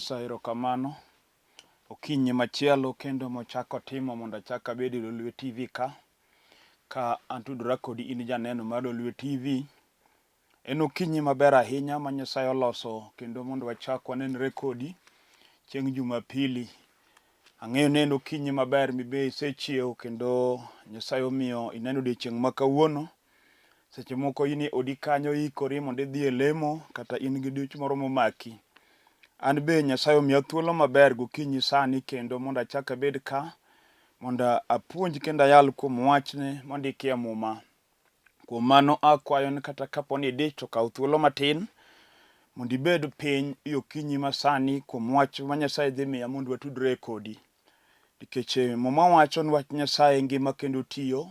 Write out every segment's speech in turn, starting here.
Nyasaye erokamano okinyi machielo kendo mochako otimo mondo achak abed e Lolwe TV ka, ka atudora kodi in janeno mar Lolwe TV. En okinyi maber ahinya ma Nyasaye oloso kendo mondo wachak wanenre kodi chieng' Jumapili. Ang'eyo ni en okinyi maber mibe isechiew kendo Nyasaye omiyo ineno odiechieng' ma kawuono. Seche moko in e odi kanyo iikori mondo idhi e lemo kata in gi dich moro momaki. An be Nyasaye omiya thuolo maber gokinyi sani kendo mondo achak abed ka mondo apuonj kendo ayal kuom wachne mondiki e Muma. Kuom mano akwayo ni kata kapo ni idich to kaw thuolo matin mondo ibed piny e okinyi masani kuom wach ma Nyasaye dhi miya mondo watudre kodi. Nikech eh, Muma wacho ni wach Nyasaye ngima kendo tiyo.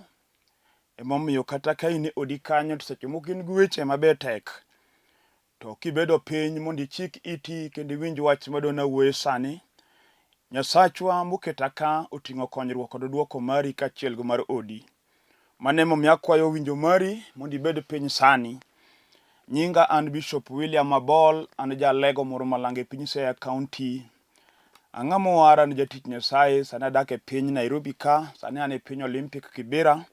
Emomiyo kata ka in e odi kanyo to seche moko in gi weche mabe tek. To kibedo piny mondo ichik iti kendo iwinj wach madwa nawuoye sani, Nyasachwa moketa ka oting'o konyruok kod dwoko mari kaachiel gi mar odi. Mano emomiyo akwayo winjo mari mondo ibed piny sani. Nyinga an Bishop William Abol, an jalego moro malanga e piny Siaya County. Ang'a mowara an jatich Nyasaye, sani adak e piny Nairobi ka, sani an e piny Olympic Kibera,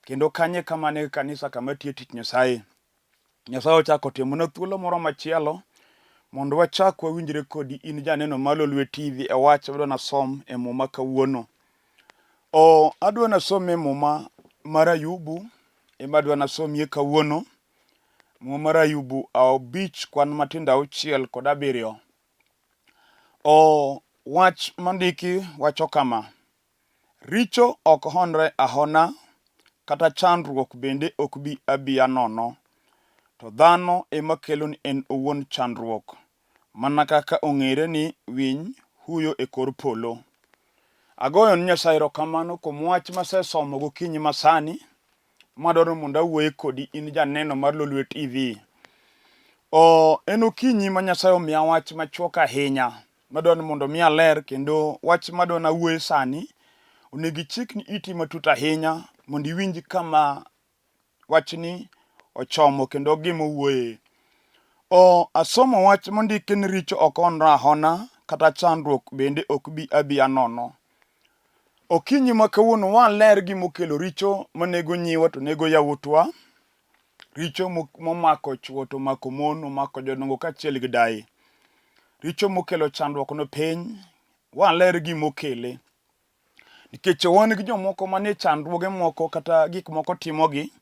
kendo kanyo e kama an e kanisa kama atiye tich Nyasaye. Nyasaye ochako otimona thuolo moro machielo mondo wachak wawinjre kodi in janeno mar Lolwe TV e wach madwa nasom e Muma kawuono. O, adwa nasom e Muma mar Ayubu ema adwa nasomie kawuono. Muma mar Ayubu abich kwan matindo auchiel kod abiriyo. O, wach mandiki wacho kama. Richo ok honre ahona, kata chandruok bende ok bi abiya nono. To dhano ema kelo ni en owuon chandruok, mana kaka ong'ere ni winy huyo e kor polo. Agoyo ni Nyasaye erokamano kuom wach masesomo gokinyi masani, madwaro mondo awuoye kodi in janeno mar Lolwe TV. O, en okinyi ma Nyasaye omiya wach machuok ahinya. Madwa ni mondo mi aler kendo wach madwa nawuoye sani onego ichikni iti matut ahinya mondo iwinj kama wachni ochomo kendo gima owuoye. O, asomo wach mondiki ni richo ok honre ahona kata chandruok bende ok bi abiya nono. Okinyi ma kawuono waler gima okelo richo manego nyiwa to nego yawuotwa. Richo momako chwo to omako mon, omako jodongo kaachiel gi daye. Richo mokelo chandruok ne piny, waler gima okele. Nikech wan gi jomoko manie chandruoge moko kata gik moko timogi,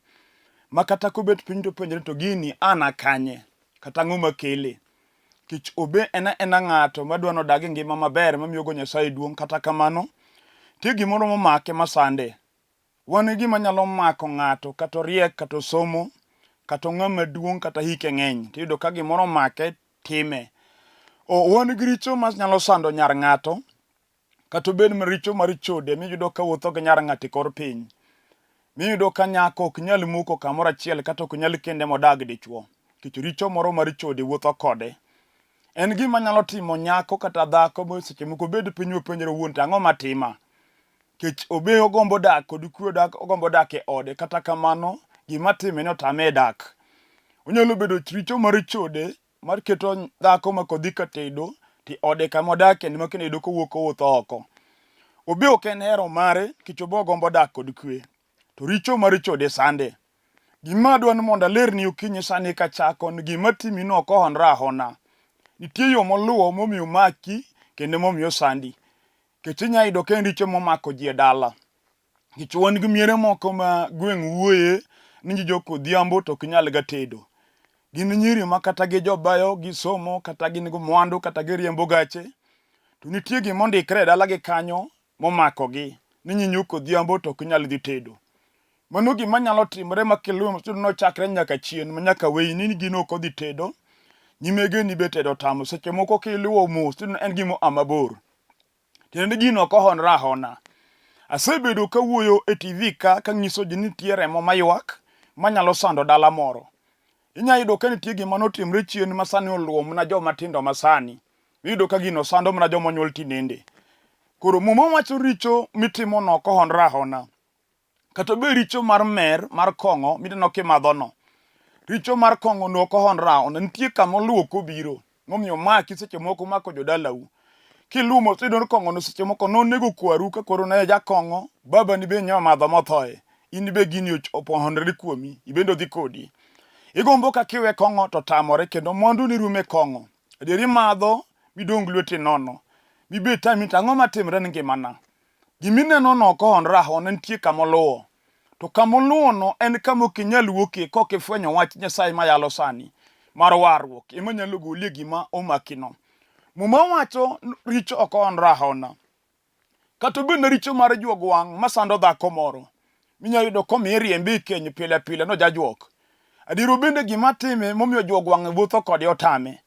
ma kata kobet piny to openjore to gini an a kanye, kata ang'o makele. Nikech obe en aena ng'ato madwa nodag e ngima maber mamiyogo Nyasaye duong' kata kamano, nitie gimoro momake masande. Wan gi gima nyalo mako ng'ato kata oriek kata osomo kata ong'ama duong' kata hike ng'eny tiyudo ka gimoro omake time. O, wan gi richo ma nyalo sando nyar ng'ato kata obed richo mar chode miyudo ka wuotho gi nyar ng'ato e kor piny. Miyudo ka nyako ok nyal muko kamoro achiel kata ok nyal kende modag dichuo nikech richo moro mar chode wuotho kode. En gima nyalo timo nyako kata dhako ma seche moko obed piny openjre owuon to ang'o matima? Kech obe ogombo dak kod kwe odak ogombo dak e ode kata kamano gima time ni otame e dak. Onyalo bedo richo mar chode mar keto dhako ma kodhi ka tedo to ode kama odakie ni ma kendo yudo kowuok owuotho oko. Obe ok en hero mare nikech obe ogombo dak kod kwe. To richo mar chode sande. Gima adwa ni mondo alerni okinyi sani kachako ni gima timi no ok ohonre ahona. Nitie yo moluwo momiyo omaki kendo momiyo osandi. Nikech inya yudo ka en richo momako ji e dala. Nikech wan gi miere moko ma gweng' wuoye ni ji jok odhiambo to ok nyal ga tedo. Gin nyiri ma kata gi jobayo gisomo kata gin gi mwandu kata giriembo gache. To nitie gima ondikre e dala gi kanyo momakogi ni nyinyo odhiambo to ok nyal dhi tedo. Mano gima nyalo timore ma kiluwo nochakre nyaka chien ma nyaka weyni ni gino ok odhi tedo, nyimegeni be tedo otamo. Seche moko kiluwo mos to en gima oa mabor. Tiende ni gino ok ohonre ahona. Asebedo kawuoyo e TV ka kanyiso ji ni nitie remo maywak manyalo sando dala moro. Inya yudo ka nitie gima notimre chien ma sani oluwo mana joma tindo masani. Iyudo ka gino sando mana joma onyuol tinende. Koro Muma wacho richo mitimono ok ohonre ahona. Kata obed richo mar mer mar kong'o mineno kimadhono. Richo mar kong'o no ok ohonre ahona. Nitie kama oluwo kobiro. Momiyo maki seche moko mako jodalau. Kilumo to iyudo ni kong'ono seche moko nonego kwaru ka kwaru ne jakong'o, babani be nyo madho mothoe. In be gini opohonre kuomi, ibende odhi kodi. Igombo ka kiwe kong'o to tamore kendo mwandu ni rume kong'o. Adieri madho midong' lweti nono. Mibed tami to ang'o matimre ni ngimana? Gimineno no ok ohonre ahona nitie kama oluwo. To kama oluwono en kama ok inyal wuokie kok ifwenyo wach Nyasaye mayalo sani mar warruok ema nyalo golie gima omakino. Muma wacho richo ok ohonre ahona. Kata obed na richo mar juogo wang' masando dhako moro, minyalo yudo komiye riembe e keny pile pile nojajuok. Adier obende gima time momiyo juog wang'e wuotho kode otame.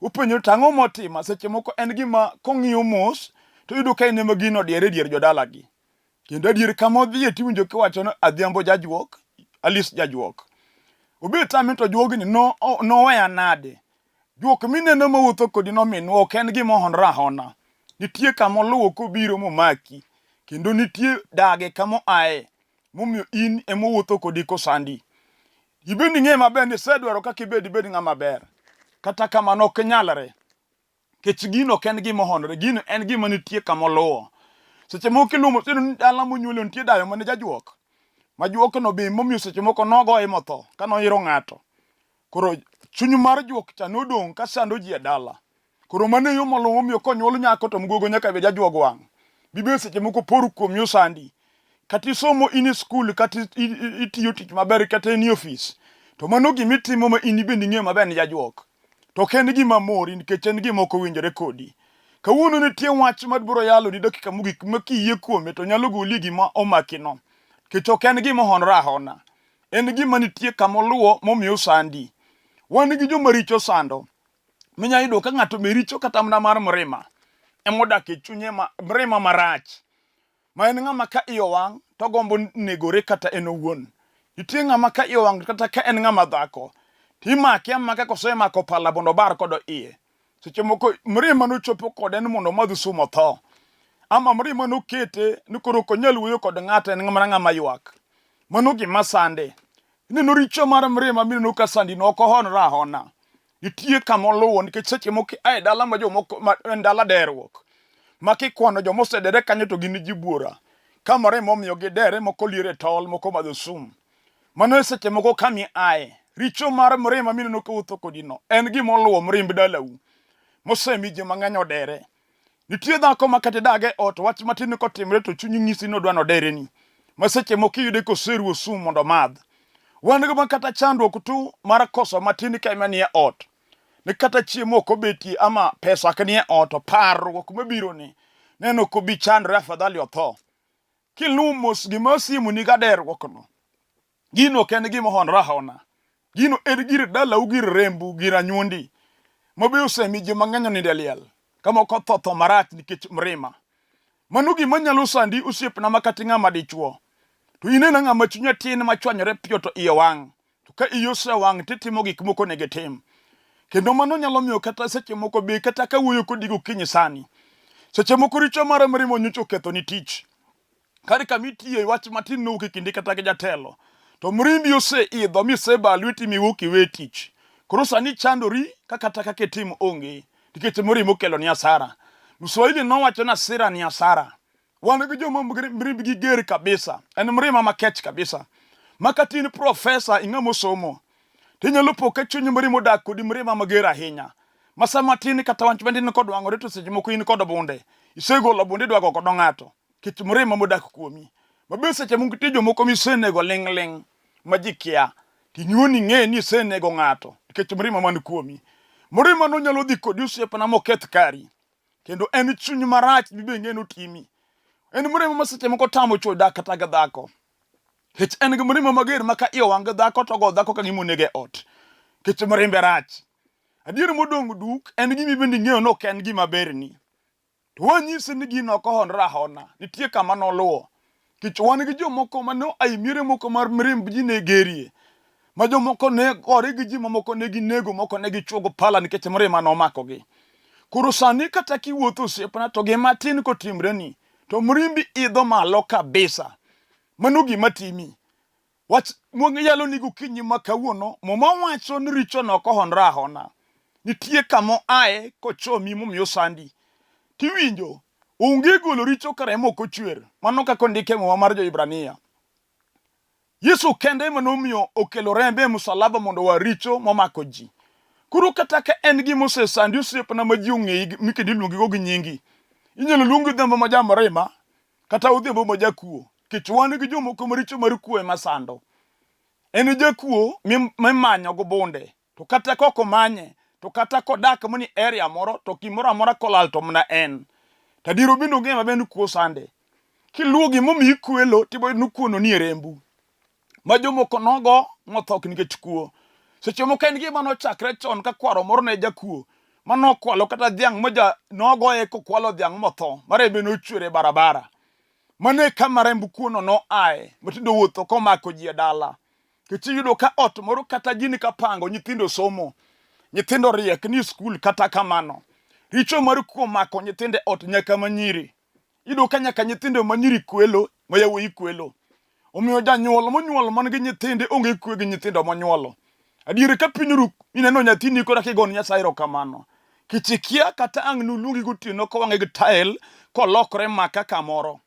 Openjore to ang'o motima? Seche moko en gima kong'iyo mos to oyudo ka en ema gino odiere e dier jodalagi. Kendo adier kama odhiye tiwinjo kiwacho ni Adhiambo jajuok, Alice jajuok. Obed tame to juogni no, noweya nade? Juok mineno mawuotho kodi no minwa ok en gima ohonre ahona. Nitie kama oluwo kobiro momaki. Kendo nitie dage kama oaye momiyo in ema owuotho kodi kosandi. Ibende ing'e maber ni isedwaro kaka ibed ibed ng'ama ber. Kata kamano ok nyalre. Nikech gino ok en gima ohonore, gino en gima nitie kama oluwo. Seche moko kilumo tiyudo ni dala monyuole nitie dayo mane jajuok. Ma juokno be momiyo seche moko nogoye motho ka noiro ng'ato. Koro chuny mar juok cha nodong' ka sando ji e dala. Koro mano e yo moluwo momiyo konyuol nyako to mgogo nyaka bed jajuog wang'. Bibed seche moko por kuomi osandi. Kata isomo in e skul kata itiyo tich maber kata in e ofis. To mano gima itimo ma in bende ing'eyo maber ni jajuok. To ok en gima mori nikech en gima ok owinjore kodi. Kawuono nitie wach ma biro yalo ni dakika mogik ma kiyie kuome to nyalo goli e gima omakino. Nikech ok en gima ohonore ahona. En gima nitie kama oluwo momiyo osandi. Wan gi joma richo sando. Minya yudo ka ng'ato be richo kata mana mar mrima emodak e chunye ma mrima marach. Ma en ng'ama ka iye owang' to ogombo negore kata en owuon. Nitie ng'ama ka iye owang' kata ka en ng'ama dhako to imake amaka kosemako pala mondo obar kodo iye. Seche moko mrima nochopo kode ni mondo omadh sum otho. Ama mrima nokete ni koro ok onyal wuoyo kod ng'ato en mana ng'ama ywak. Mano gima sande. Ineno richo mar mrima mineno ka sandi no ok ohonre ahona. Nitie kama oluwo nikech seche moko ia e dala ma jomoko ma en dala derruok. Ma kikwano joma osedere kanyo to gin ji buora. Ka mrima omiyo gidere moko lier e tol moko madho sum. Mano e seche moko kama iaye. Richo mar mrima mineno kawuotho kodi no en gima oluwo mrimb dalau mosemi ji mang'eny odere. Nitie dhako ma kata idag e ot wach matin kotimre to chunyi nyisi ni odwa nodereni. Ma seche moko iyude koseruwo sum mondo omadh. Wan go ma kata chandruok tu mar koso matin ka ema nie ot. Ni kata chiemo ok obetie ama pesa ok nie ot to parruok mabiro ni neno kobi chandre afadhali otho. Kiluwo mos gima osiemoni ga derruokno. Gino ok en gima ohonore ahona. Gino en gir dalau, gir rembu, gir anyuondi. Ma be osemi ji mang'eny onindo e liel. Ka moko otho tho marach nikech mrima. Mano gima nyalo sandi osiepna ma kata ng'ama dichuo. To in ena ng'ama chunye tin ma chwanyore piyo to iye wang'. To ka iyi osewang' titimo gik moko onego itim. Kendo mano nyalo miyo kata seche moko be kata ka wuoyo kodi gokinyi sani. Seche moko richo mar mrima nyocha okethoni tich. Kar kama itiye wach matin nowuok e kindi kata gi jatelo. To mrimbi oseidho miseba lweti miwuok iwe tich. Koro sani chandori ka kata kaka itim onge nikech mrima okelo ni asara. Mswahili nowacho ni asira ni asara. Wan gi joma mrimbgi ger kabisa. En mrima makech kabisa. Ma kata in profesa ing'ama osomo to inyalo po ka chuny mrima odak kodi mrima mager ahinya. Ma sama tin kata wach matin kodwang'ore to seche moko in kod bunde. Isegolo bunde idwa go kodo ng'ato. Kech mrima modak kuomi. Ma be seche moko nitie jomoko misenego ling' ling' ma ji kia. To inyuon ing'e ni isenego ng'ato nikech mrima man kuomi. Mrima no nyalo dhi kodi osiepna moketh kari. Kendo en chuny marach mibe ing'e ni otimi. En mrima ma seche moko tamo chwo dak kata gi dhako. Nikech en gi mrima mager ma ka iye owang' gi dhako to ogo dhako ka gima onego e ot. Nikech mrimbe rach. Adier modong' duk en gima bende ing'eyo ni ok en gima berni. To wanyisi ni gino ok ohonre ahona, nitie kama noluwo. Nikech wan gi jomoko ma ne oa e miere moko mar mirimb ji ne gerie, ma jomoko ne gore gi ji mamoko ne ginego, moko ne gichuogo pala nikech mirima nomakogi. Koro sani kata kiwuotho osiepna to gima tin kotimreni, to mirimbi idho malo kabisa. Mano gima timi. Wach mwayalo ni gokinyi ma kawuono, Muma wacho ni richo no ok ohonre ahona. Nitie kama oaye kochomi momiyo osandi. Tiwinjo, onge golo richo ka remo ok ochwer. Mano kaka ondike e Muma mar Jo-Hibrania. Yesu kende ema nomiyo okelo rembe e musalaba mondo owar richo momako ji. Koro kata ka en gima osesandi osiepna ma ji ong'eyi mi kendo iluongigo gi nyingi, inyalo luongi Odhiambo ma jamrima kata Odhiambo ma jakuo, nikech wan gi jomoko ma richo mar kuo ema sando. En jakuo mimanyo gi bunde, to kata ka ok omanye, to kata kodak mani area moro, to gimoro amora kolal to mana en. To adier obende ong'eyo maber ni kuo sande. Kiluwo gimomiyo ikwelo, tibiro yudo ni kuono nie rembu. Ma jomoko nogo motho ok nikech kuo. Seche moko en gima nochakre chon ka kwaro moro ne jakuo, ma nokwalo kata dhiang' ma ja nogoye kokwalo dhiang' motho, ma rembe nochwer e barabara. Mano e kama remb kuono noaye, ma tinde owuotho komako ji e dala. Nikech iyudo ka ot moro kata ji ni kapango, nyithindo somo, nyithindo riek ni skul, kata kamano richo mar kuo mako nyithindo e ot nyaka manyiri. Iyudo ka nyaka nyithindo manyiri kwelo, ma yawuoyi kwelo. Omiyo janyuol monyuol man gi nyithinde onge kwe gi nyithindo monyuolo. Adier ka piny oru ineno nyathini koro kigon Nyasaye erokamano. Kech ikia kata ang' noluongi gotieno kowang'e gi tael kolokore maka kamoro.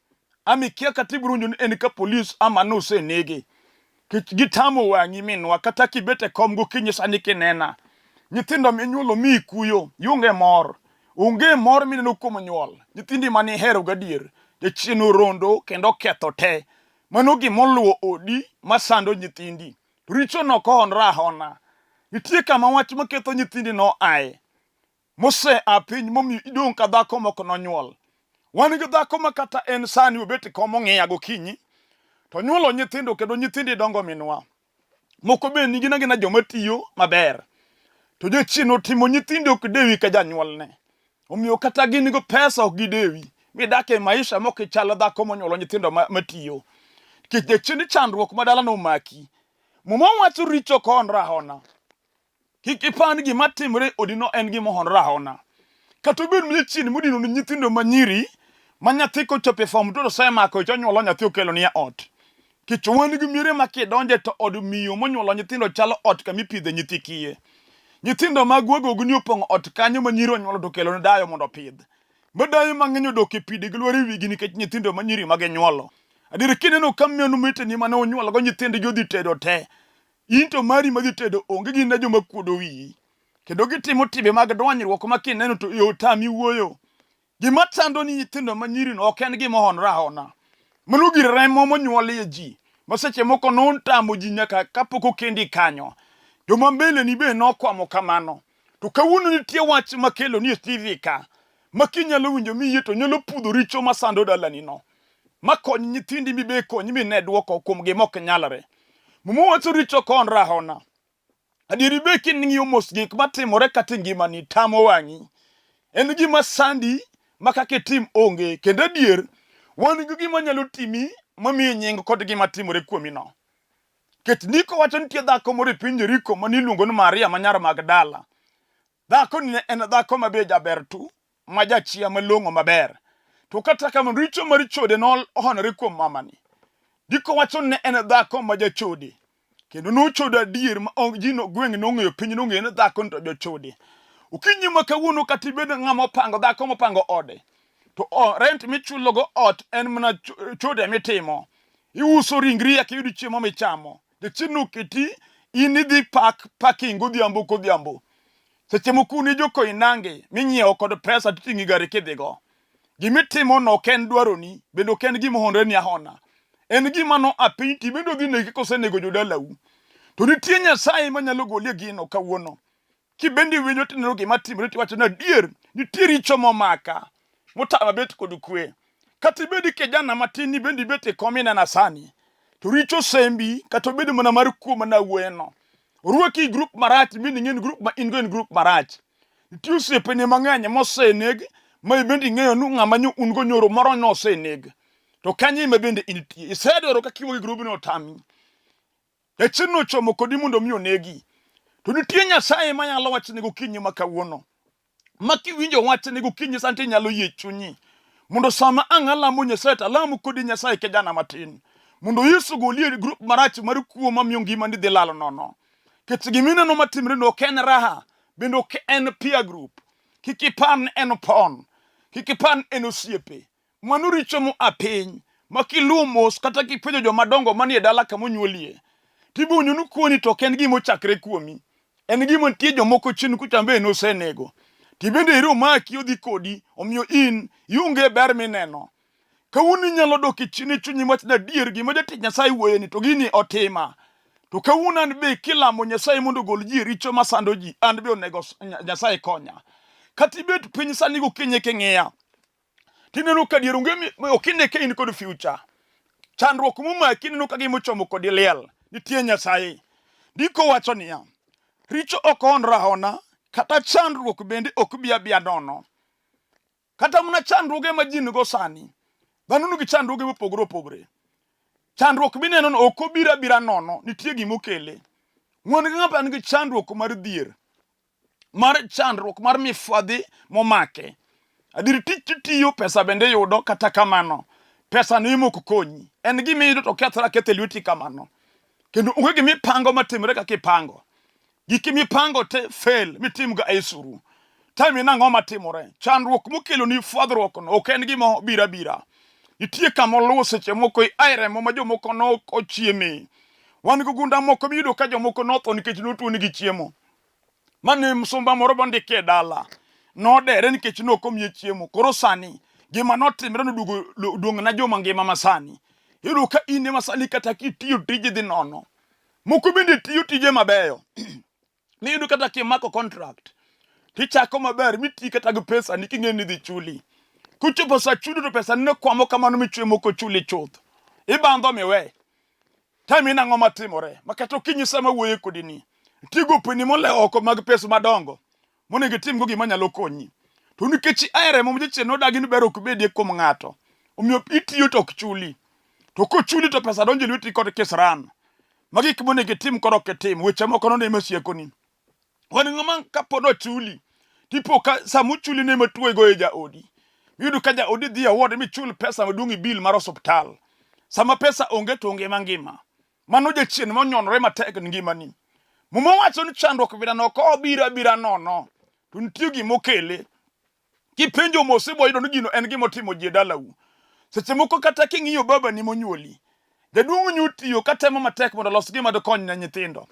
Ama ikia kata ibiro winjo ni en ka polis ama nosenege. Kech gitamo wang'i minwa kata kibet e kom gokinyi sani kinena. Nyithindo minyuolo miyi kuyo, ionge mor. Onge mor mineno kuom nyuol. Nyithindi mane ihero gadier, jachien orondo kendo oketho te. Mano gima oluwo odi masando nyithindi. Richo no ok ohonre ahona. Nitie kama wach maketho nyithindi noaye. Mose a piny momiyo idong' ka dhako mok nonyuol. Wan gi dhako ma kata en sani obet e kom ong'iya gokinyi to nyuolo nyithindo kendo nyithindi dongo minwa. Moko be nigi gina joma tiyo maber. To jachien otimo nyithindo ok dewi ka janyuolne. Omiyo kata gin go pesa ok gidewi. Midak e maisha mok ichalo dhako monyuolo nyithindo matiyo. Nikech jachien chandruok ma dalano omaki. Muma wacho richo kohonre ahona. Kik ipar ni gima timore e odino en gima ohonore ahona. Kata obed ni jachien modino ni nyithindo ma nyiri ma nyathi kochopo e form two to osemako ich onyuolo nyathi okelo ni e ot. Kech wan gi miere ma kidonje to od miyo monyuolo nyithindo chalo ot kama ipidhe nyithi kiye. Nyithindo mag wagogni opong'o ot kanyo ma nyiri onyuolo to okelo ne dayo mondo opidh. Ma dayo mang'eny odok e pidi gi lwar e wigi nikech nyithindo ma nyiri ma ginyuolo. Adier kineno ka miyo miteni mane onyuologo nyithindgi odhi tedo te, In to mari madhi tedo onge gin na joma kuodo wiyi. Kendo gitimo timbe mag dwanyruok ma kineno to yo tami wuoyo. Gima chando ni nyithindo ma nyirino ok en gima ohonore ahona. Mano gir remo monyuolie ji ma seche moko notamo ji nyaka kapok okendi kanyo. Joma mbele ni be nokwamo kamano. To kawuono nitie wach makelo ni e TV ka ma kinyalo winjo miyie to nyalo pudho richo masando dalani no. Ma kony nyithindi mibe konyi mine dwoko kuom gima ok nyalre. Muma wacho richo konre ahona. Adieri be king'iyo mos gik matimore kata e ngimani tamo wang'i. En gima sandi ma kaka itim onge kendo adier wan gi gima nyalo timi mamiyi nying kod gima timore kuomino. Ket ndiko wacho nitie dhako moro e piny Jeriko mane iluongo ni Maria ma nyar Magdala. Dhakoni ne en dhako ma be jaber tu, ma jachia malong'o maber. To kata kamano richo mar chode nohonore kuom mamani. Ndiko wacho ni ne en dhako ma jachode. Kendo nochodo adier ma ji no gweng' nong'eyo piny nong'eyo ni dhako ni to jochode. Okinyi ma kawuono kata ibed ng'ama opango dhako mopango ode to o, rent michulogo ot en mana chode mitimo. Iuso ringri eka iyud chiemo michamo. Jachien noketi in idhi pak parking godhiambo kodhiambo. Seche moko un jo Koinange minyiewo kod pesa titing'o gari kidhigo. Gima itimo no ok en dwaroni, bende ok en gima ohonreni ahona. En gima no a piny to ibende odhi negi kosenego jodalau. To nitie Nyasaye manyalo goli e gino kawuono. Kibende iwinjo tineno gima timore tiwacho ni adier nitie richo momaka motama bet kod kwe. Kata ibed kijana matin ni bende ibet e kom inena sani. To richo sembi kata obed mana mar kuo mana awuoyeno. Orwaki e grup marach mi ing'e ni grup ma in go en grup marach. Nitie osiepeni mang'eny moseneg ma ibende ing'eyo ni ng'ama nyo un go nyoro moro noseneg. To kanyo ema bende intie. Isedwaro kaka iwuok e grubno otami. Jachien nochomo kodi mondo mi onegi. To nitie Nyasaye manyalo wachni gokinyi ma kawuono. Ma kiwinjo wachni gokinyi sani to inyalo yie chunyi. Mondo sama ang' alamo Nyasaye to alam kodi Nyasaye kijana matin. Mondo Yesu goli e grup marach mar kuo mamiyo ngimani dhi lal nono. Nikech gima ineno matimre no ok en raha. Bende ok en peer group. Kik ipar ni en pon. Kik ipar ni en osiepe. Mano richo moa piny ma kiluwo mos kata kipenjo joma dongo manie dala kama onyuolie, tibonyo ni kuoni to ok en gima ochakre kuomi. En gima nitie jomoko chien kucha be nosenego. Tibende ero omaki odhi kodi, omiyo in ionge ber mineno. Kawuono inyalo dok e chien e chunyi wach ni adier gima jatich Nyasaye wuoye ni to gini otima. To kawuono an be kilamo Nyasaye mondo ogol ji e richo masando ji, an be onego Nyasaye konya. Kata ibet piny sani gokinyi king'iya, tineno ka dier onge ok ine ka in kod future. Chandruok momaki ineno ka gima ochomo kodi liel. Nitie Nyasaye. Ndiko wacho niya, richo ok honre ahona, kata chandruok bende ok bi abiya nono. Kata mana chandruoge ma ji nigo sani, dhano nigi chandruoge mopogore opogore. Chandruok mineno no ok obiro abira nono, nitie gima okele. Wan gi ng'ato nigi chandruok mar dhier, mar chandruok mar mifwadhi momake. Adier tich titiyo pesa bende iyudo, kata kamano pesa no ema ok konyi. En gima iyudo to kethore aketha e lweti kamano. Kendo onge gima ipango matimre kaka ipango. Giki mipango te fail mitim ga aisuru. Time in ang'o matimore? Chandruok mokelo ni fwadhruok no ok en gima obiro abira. Nitie kama oluwo seche moko iae remo ma jomoko nok ochieme. Wan gi gunda moko miyudo ka jomoko notho nikech notuonigi chiemo. Mane msumba moro mondiki e dala. Nodere nikech nok omiye chiemo. Koro sani gima notimre noduogo duong'na joma ngima masani. Iyudo ka in ema sani kata kitiyo tiji dhi nono. Moko bende tiyo tije mabeyo. Miyudo kata kimako contract tichako maber miti kata gi pesa ni king'e ni dhi chuli. Kochopo sa chudo to pesa ne kwamo kamano michwe moko chuli chuth. Ibandho miwe. Time in ang'o matimore? Ma kata okinyi sama wuoye kodi ni. Nitie gopeni molewo oko mag pesa madongo monego itimgo gima nyalo konyi. To nikech ia e remo ma jachien nodagi ni ber ok bedie kuom ng'ato, omiyo itiyo to ok chuli. To kochuli to pesa donjo e lweti kod kisran. Ma gik monego itim kod ok itim, weche moko nono ema siekoni. Wan ng'ama kapo nochuli, tipo ka sama ochuli ne ema tuo igoyo jaodi. Miyudo ka jaodi dhi e ward michul pesa maduong' e bill mar osuptal. Sama pesa onge to onge mangima. Mano jachien monyonore matek e ngimani. Muma wacho ni chandruok bilano ok obiro abira nono, to nitie gima okele. Kipenjo mos ibo yudo ni gino en gima otimo ji e dalau. Seche moko kata king'iyo babani monyuoli, jaduong' nyo tiyo katemo matek mondo olos gima dikony ne nyithindo.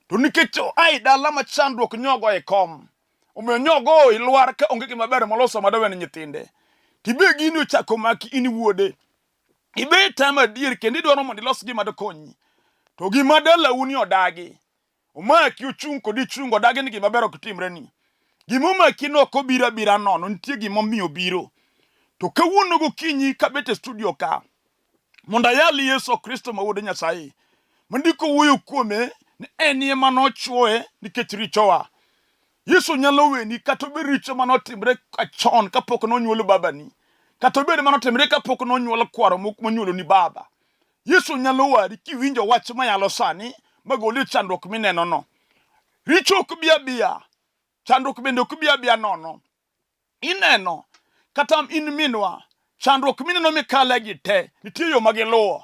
To nikech oa e dala ma chandruok nyogo e kom, omiyo nyogo ilwar ka onge gima ber moloso madowe ne nyithinde. Tibe gini ochako maki in wuode. Ibe tama adier kendo idwaro mondo ilos gima dokonyi. To gima dalau ni odagi. Omaki ochung' kodi chung' odagi ni gima ber ok timreni. Gima omaki no ok obiro abira nono, nitie gima omiyo obiro. To kawuono gokinyi kabet e studio ka, mondo ayal Yesu Kristo ma Wuod Nyasaye, ma ndiko wuoyo kuome ni en ema nochwoye nikech richowa. Yesu nyalo weni kata obed richo mane otimre chon kapok nonyuol babani, kata obed mane otimre kapok nonyuol kwaro monyuoloni baba. Yesu nyalo wari kiwinjo wach mayalo sani magoli e chandruok minenono. Richo ok bi abiya, chandruok bende ok bi abiya nono. Ineno kata in minwa, chandruok mineno mikale gi te, nitie yo ma giluwo.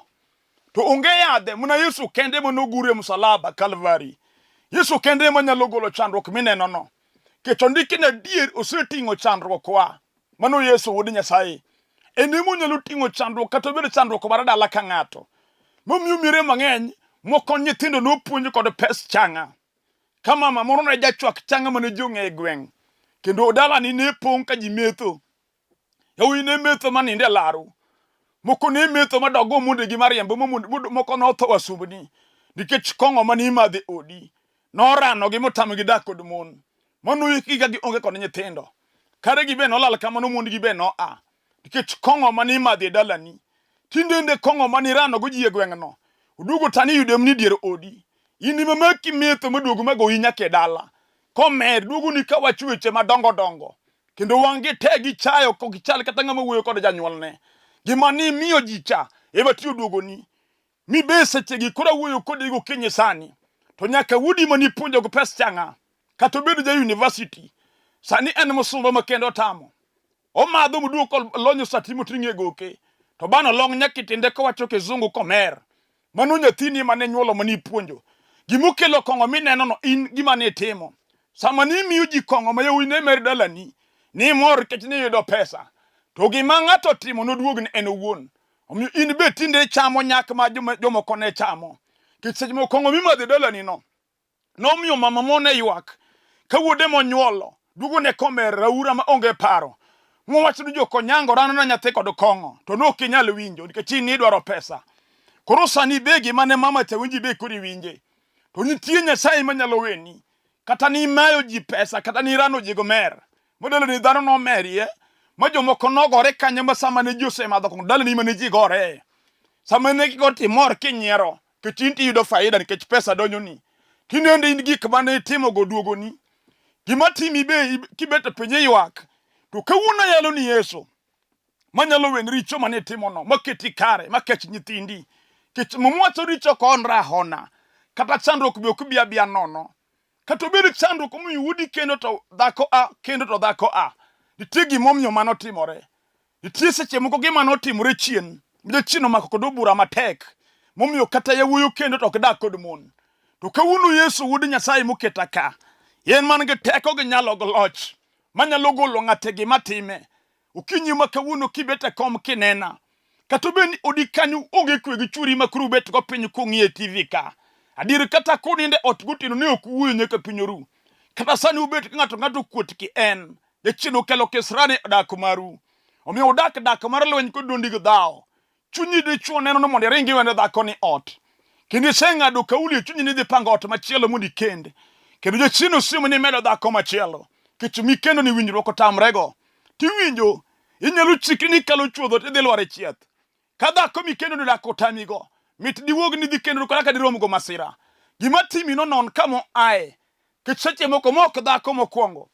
To onge yadhe, mana Yesu kende ema nogur e msalaba Kalvari. Yesu kende ema nyalo golo chandruok minenono. Nikech ondiki ni adier oseting'o chandruokwa. Mano Yesu wuod Nyasaye. En ema onyalo ting'o chandruok kata obed chandruok mar dala ka ng'ato. Momiyo miere mang'eny moko nyithindo nopuonj kod pes chang'a. Ka mama moro ne jachwak chang'a mane ji ong'eyo e gweng'. Kendo dalani ne pong' ka ji metho. Yawuoyi ne metho ma nindo e laro. Moko ne metho ma dog go mondegi mariembo moko notho wasumbni nikech kong'o mane imadho e odi noranogi motamogi dak kod mon. Mano ikgi ka gionge kod nyithindo. Kare gi be nolal kamano mondgi be noa nikech kong'o mane imadho e dalani. Tindende kong'o mane iranogo ji e gweng'no oduogo tani iyude mni dier odi. In ema maki metho maduogo magoyi nyaka e dala. Komer duogoni kawacho weche madongo dongo. Kendo wang'gi te gichayo ok gichal kata ng'ama wuoyo kod janyuolne. Gima ni miyo ji cha ema ti oduogoni. Mi be sechegi koro awuoyo kodi gokinyi sani. To nyaka wuodi mane ipuonjo gi pes chang'a kata obedo ja university sani en musumba ma kendo otamo. Omadho moduogo kolonyo sati moting'o e goke. To bano long nyaka e tiende kowacho kizungu komer. Mano nyathini ema ne nyuolo mane ipuonjo. Gima okelo kong'o mineno no in gima ne itimo. Sama nimiyo ji kong'o ma yawuoyi ne mer dalani, nimor nikech niyudo pesa. To gima ng'ato otimo noduogne en owuon. Omiyo in be tinde ichamo nyak ma jomoko ne chamo. Nikech seche moko kong'o mimadho e dalani no, nomiyo mama mo ne ywak ka wuode monyuolo duogo ne komer raura ma onge paro. Mowacho ni jokonyango rano na nyathi kod kong'o to ne ok inyal winjo nikech in nidwaro pesa. Koro sani be gima ne mama cha winji be koro iwinje. To nitie Nyasaye manyalo weni. Kata ni imayo ji pesa, kata ni irano ji gomer. Modalo ni dhano nomerie, ma jomoko nogore kanyo ma sama ne ji osemadho kong'o dalani ma ne ji gore. Sama ne gigo timor kinyiero, nikech in tiyudo faida nikech pesa donjoni. Tinende in gik mane itimogo duogoni. Gima timi be kibet e piny iywak. To kawuono ayalo ni Yesu, manyalo weni richo mane itimono, maketi kare, makech nyithindi. Nikech Muma wacho richo ok honre ahona, kata chandruok be ok bi abiya nono. Kata obed chandruok omiyo wuodi kendo to dhako a, kendo to dhako a. Nitie gimomiyo mano timore. Nitie seche moko gima notimore chien, jachien omako kod bura matek, momiyo kata yawuoyi kendo to ok dak kod mon. To kawuono Yesu wuod Nyasaye moketa ka, en man gi teko gi nyalo gi loch, manyalo golo ng'ate gima time. Okinyi ma kawuono kibet e kom kinena, kata obed ni odi kanyo onge kwe gi chwori ma koro ubet go piny kung'iyo e TV ka. Adier kata kunindo e ot gotieno ne ok uwuoyo nyaka piny oru. Kata sani ubet ka ng'ato ng'ato kuot ki en. Jachien okelo kisrani e dak maru. Omiyo udak dak mar lweny kod dondi gi dhawo. Chunyi dichwo neno ni mondo iring iwene dhako ni ot. Kendo iseng'ado kauli e chunyi ni idhi pango ot machielo mondo ikend. Kendo jachien osiemo ni imedo dhako machielo. Kech mikendo ni winjruok otamrego. Tiwinjo, inyalo chikri ni ikalo chuodho tidhi lwar e chieth. Ka dhako mikendo ni dak otamigo, mit diwuog ni idhi kendo kata ka dirom go masira. Gima timi no non kama oaye. Kech seche moko ma ok dhako mokwongo,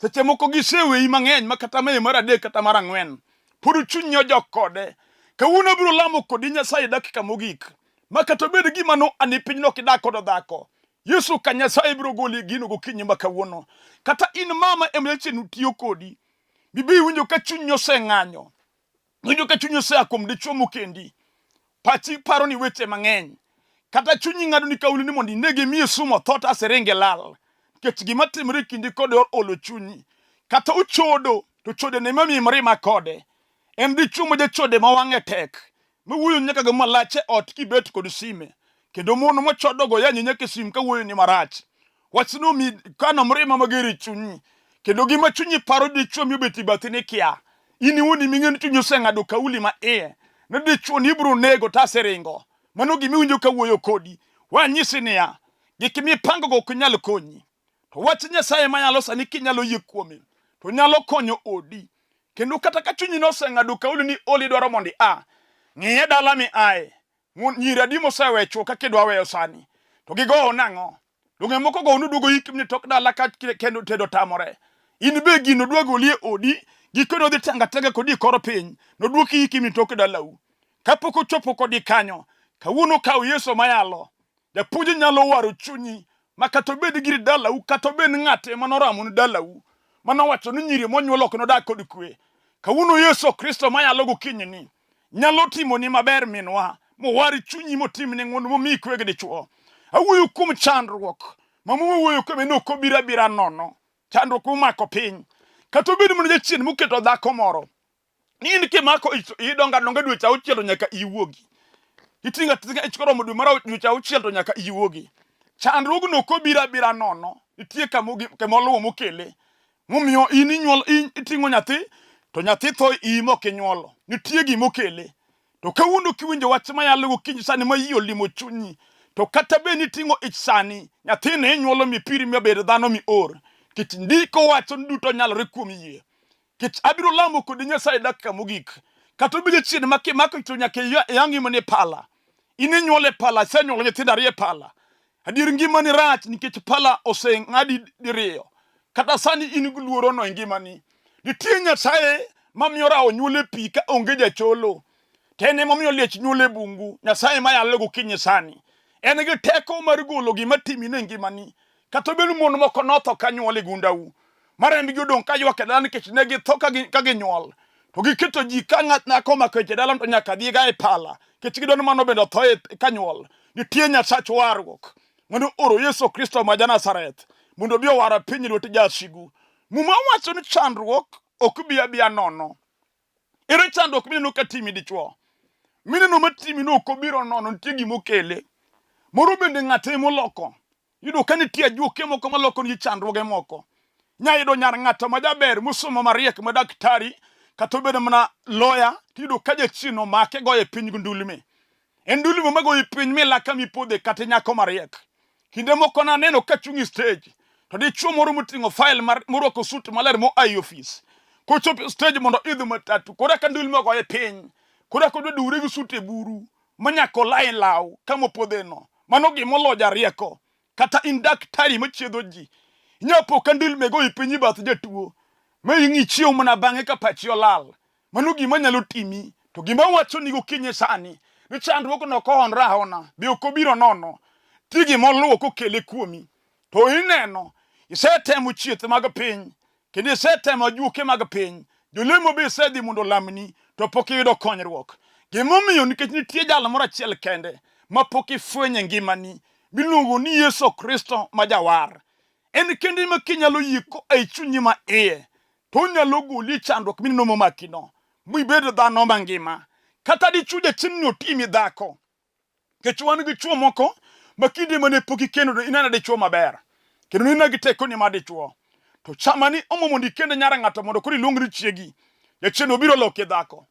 Seche moko giseweyi mang'eny ma kata mae mar adek kata mar ang'wen pod chunyi ojok kode. Kawuono abiro lamo kodi Nyasaye dakika mogik ma kata obed gima no ani piny no kidak kod dhako. Yesu ka Nyasaye biro goli gino gokinyi ma kawuono. Kata in mama ema jachien tiyo kodi. Bibi iwinjo ka chunyi oseng'anyo. Winjo ka chunyi osea kuom dichwo mokendi. Pachi paro ni weche mang'eny. Kata chunyi ng'ado ni kauli ni mondo inege miye sum otho to asiringe lal. Nikech gima timore e kindi kode olo chunyi. Kata ochodo to chode ne mamiyi mrima kode. En dichwo ma jachode ma wang'e tek. Mawuoyo nyaka gi malach e ot kibet kod sime. Kendo mon mochodogo yanyi nyaka e sim ka wuoyo ni marach. Wachno mi kano mrima mager e chunyi. Kendo gima chunyi paro dichwo mi obet e bathi ni kia. In iwuon iming'e ni chunyi oseng'ado kauli ma iye. Ni dichwo ni ibiro nego to aseringo. Mano gima iwinjo ka wuoyo kodi. Wanyisi niya, gik mipangogo ok nyal konyi. To wach Nyasaye mayalo sani kinyalo yie kuome, to nyalo konyo odi. Kendo kata ka chunyi noseng'ado kauli ni oli dwaro mondo ia, ng'iye dala mi aye. Nyiri adi mosewe chwo kaka idwa weyo sani? To gigowo nang'o? Donge moko go nuduogo yik ni tok dala ka kendo tedo tamore. In be gino dwa goli e odi, giko nodhi tanga tanga kodi e kor piny, nodwoki yiki ni tok dalau. Kapok ochopo kodi kanyo, kawuono kaw Yesu mayalo. Japuonj nyalo waro chunyi ma kata obed gir dalau kata obed ng'ate manoramo ni dalau manowacho ni nyiri monyuol ok nodag kod kwe. Kawuono Yesu Kristo mayalo gokinyi ni nyalo timoni maber minwa, mowar chunyi motimni ng'wono momiyi kwe gi dichwo. Awuoyo kuom chandruok ma Muma wuoyo kuome ni ok obiro abira nono, chandruok momako piny. Kata obed mana jachien moketo dhako moro ni in kimako ich idongo adonga dweche auchiel to nyaka iwuogi. Iting'o ating'a ich koromo dwe mar dweche auchiel to nyaka iwuogi. Chandruogno ok obiro abira nono, nitie kama oluwo mokele. Momiyo in inyuol iting'o nyathi to nyathi tho iyi mok inyuolo. Nitie gima okele. To kawuono kiwinjo wach mayalo gokinyi sani ma iyi olimo chunyi, to kata bed ni iting'o ich sani, nyathino inyuolo mipiri mabed dhano mior. Nikech ndiko wacho ni duto nyalore kuom yie. Nikech abiro lamo kodi Nyasaye dakika mogik. Kata obedo chien ma kimako to nyaka iyang ngimani e pala. In inyuol e pala, asenyuolo nyithindo ariyo e pala. Adier ngimani rach nikech pala oseng'adi diriyo. Kata sani in gi luorono e ngimani. Nitie Nyasaye mamiyo rawo nyuol e pi ka onge jacholo. To en emomiyo liech nyuol e bungu. Nyasaye ma yalo gokinyi sani. En gi teko mar golo gima timi ne ngimani. Kata obedo mon moko notho ka nyuol e gundau. Ma rembgi odong' ka ywak e dala nikech ne githo ka ginyuol. To giketo ji ka ng'at nyako omako ich e dala to nyaka dhiga e pala. Nikech gidwaro ni mano bende otho ka nyuol. Nitie Nyasach warruok mane ooro Yesu Kristo ma ja-Nazareth. mondo obi owar piny e lwet jasigu. Muma wacho ni chandruok ok bi abiya nono. Ere chandruok mineno ka timi dichwo? Mineno matimi no ok obiro nono, nitie gima okele. Moro bende ng'ate emoloko. Iyudo ka nitie ajuoke moko maloko ni chandruoge moko. Nya yudo nyar ng'ato ma jaber mosomo mariek ma daktari kata obedo mana loya tiyudo ka jachien omake goye piny gi ndulme. En ndulme magoyi piny milaka mipodhe kata nyako mariek. Kinde moko naneno ka chung' e stage to dichuo moro moting'o file mar morwako suit maler moa e ofis. Kochopo e stage mondo idh matatu koro ka ndulme ogoye piny koro ka odwa duwre gi suit e buru manyaka olai law kama opodheno. Mano gima olo jarieko. Kata in daktari machiedho ji, inyalo po ka ndulme goyi piny e bath jatuo, ma ing'i chiew mana bang'e ka pachi olal. Mano gima nyalo timi. To gima awacho ni gokinyi sani, ni chandruogno ok ohonre ahona, be ok obiro nono. Ti gima oluwo kokele kuomi. To ineno, isetemo chieth mag piny, kendo isetemo ajuoke mag piny, jolemo be isedhi mondo olamni, to pok iyudo konyruok. Gimomiyo nikech nitie jal moro achiel kende ma pok ifwenyo e ngimani, miluongo ni Yesu Kristo ma Jawar. En kende ema kinyalo yie koa e chunyi ma iye, to onyalo goli e chandruok mineno momakino, mibed dhano mangima. Kata dichwo jachien-ni otimi dhako, Nikech wan gi chwo moko ma kinde mane pok ikendo to ineno dichwo maber kendo nina gi tekoni mar dichwo to chama ni omo mondo ikend nyar ng'ato mondo koro iluong ni chiegi jachien obiro loki dhako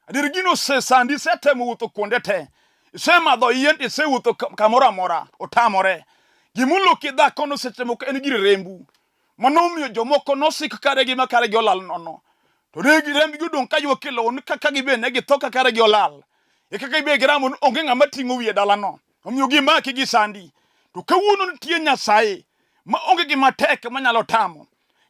adier gino osesandi isetemo wuotho kuonde te isemadho yien to isewuotho kamoro amora otamore gimoloki dhakono seche moko en gir rembu Mano omiyo jomoko nosik karegi ma karegi olal nono. To ne rembgi odong' ka ywak e lowo ni kaka gibe ne githo ka karegi olal. E kaka gibe giramo ni onge ng'ama ting'o wiye dalano. Omiyo gimaki gisandi. To kawuono nitie Nyasaye ma onge gima tek manyalo tamo.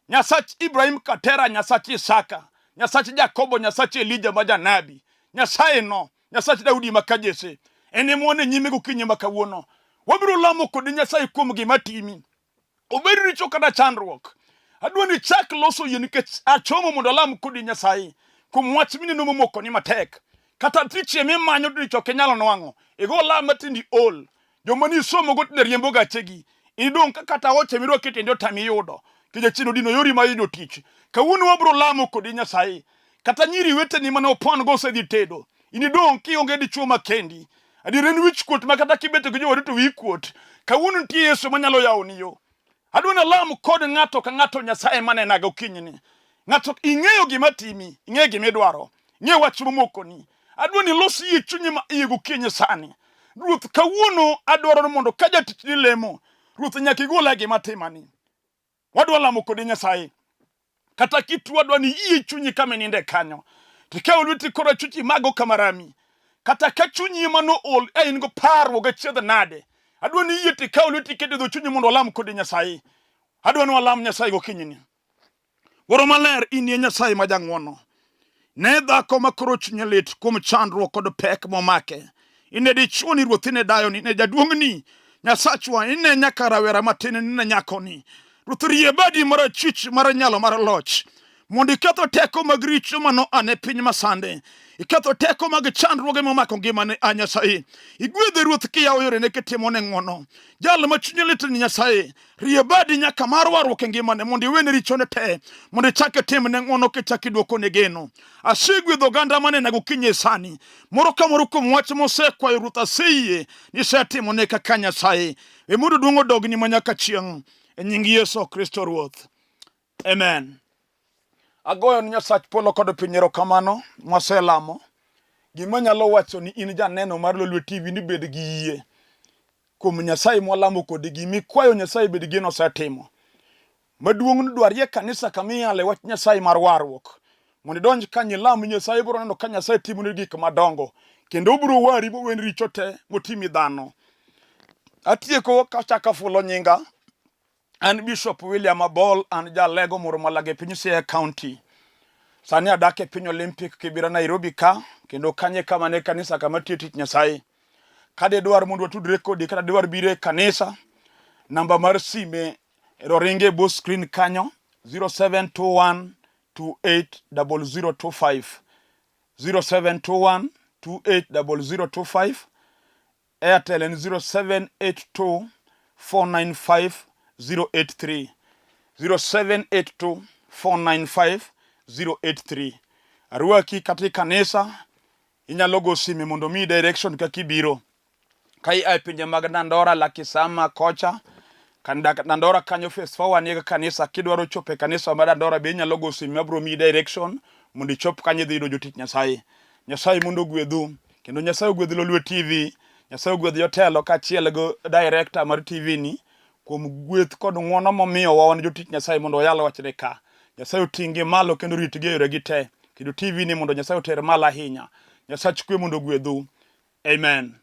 Nyasach Ibrahim Katera, Nyasach Isaka, Nyasach Jakobo, Nyasach Elija ma janabi. Nyasaye no, Nyasach Daudi ma ka Jesse. En ema wan e nyime gokinyi ma kawuono. Wabiro lamo kod Nyasaye kuom gima timi. obed richo kata chandruok adwa ni chak loso yie nikech achomo mondo alam kodi nyasaye kuom wach mineno momoko ni matek kata tich mimanyo richo ok inyalo nwang'o igo lam matindi ol joma nisomogo tinde riembo gachegi idong' ka kata oche mirwako e tiendi otami yudo nikech jachien odino yori mar yudo tich kawuono wabiro lamo kodi nyasaye kata nyiri weteni mane opon go osedhi tedo in idong' kionge dichuo ma kendi Adier en wich kuot ma kata kibet gi jowadu to wiyi kuot. Kawuono nitie Yesu manyalo yawoni yo. Adwa ni alam kod ng'ato ka ng'ato Nyasaye manena gokinyini. Ng'ato ing'eyo gima timi, ing'eyo gima idwaro, ing'eyo wach momokoni. Adwa ni ilos yie chunyi ma iye gokinyi sani. Ruoth, kawuono adwaro ni mondo ka jatichni lemo, Ruoth nyaka igola gima timani. Wadwa lamo kode Nyasaye. Kata kituo adwa ni iyie chunyi kama ininde kanyo. Tikawo lweti koro achuchi mago kama rami. Kata ka chunyi ema nool e in go parruok achiedh nade. Adwa ni iyie tikawo lweti iketo e dho chunyi mondo walam kode Nyasaye. Adwa ni walam Nyasaye gokinyini. Wuoro maler, in e Nyasaye ma jang'wono. Ne dhako ma koro chunye lit kuom chandruok kod pek momake. Ine dichwo ni ruoth, ine dayoni, ine jaduong'ni. Nyasachwa, ine nyaka rawera matin, ine nyakoni. Ruoth, rie badi mar achich mar nyalo mar loch mondo iketho teko mag richo mano ane piny masande. Iketho teko mag chandruoge momako ngimane, a Nyasaye. Igwedhe Ruoth kiyawo yorene kitimone ng'wono. Jal ma chunye lit ni Nyasaye, Rie badi nyaka mar warruok e ngimane mondo iwene richone te, mondo ichak itimne ng'wono kichak idwokone geno. Asegwedho oganda manena gokinyi e sani. Moro ka moro kuom wach mosekwayo Ruoth aseyie ni isetimone kaka Nyasaye. We mondo duong' odogni ma nyaka chieng' e nying Yesu Kristo Ruoth. Amen. Agoyo ni Nyasach polo kod piny erokamano mwaselamo. Gima nyalo wacho ni in janeno mar Lolwe TV ni bed gi yie kuom Nyasaye mwalamo kodi gima ikwayo Nyasaye bed gino osetimo. Maduong' ni dwarie kanisa kama iyale wach Nyasaye mar warruok. Mondo idonj kanyo ilam Nyasaye ibiro neno ka Nyasaye timoni gik madongo kendo obiro wari moweni richo te motimi dhano. Atieko kachako afulo nyinga. An Bishop William Abol, an jalego moro malaga e piny Siaya County. Sani adak e piny Olympic Kibera Nairobi ka, kendo kanye kama ne kanisa kama tiyo tich Nyasaye. Ka didwar mondo watudre kodi kata didwar biro e kanisa, namba mar sime ero ringe e bwo screen kanyo 0721 280025 0721 280025 Airtel en 0782 495 083 0782 495 083. Arwaki kata e kanisa inyalo go sime mondo omiyi direction kaka ibiro. Ka ia e pinje mag Dandora, Lakisama kocha, Dandora kanyo phase 4 wanie kanisa, kidwaro chopo e kanisa ma Dandora be inyalo go sime abiro miyi direction mondo ichop kanyo idhi yudo jotich Nyasaye. Nyasaye mondo ogwedhu kendo Nyasaye ogwedh Lolwe TV, Nyasaye ogwedh jotelo kaachiel gi director mar TV ni kuom gweth kod ng'wono momiyowa wan jotich Nyasaye mondo wayal wachne ka. Nyasaye oting'gi malo kendo oritgi e yoregi te. Kendo TV ni mondo Nyasaye oter malo ahinya. Nyasach kwe mondo ogwedhu. Amen.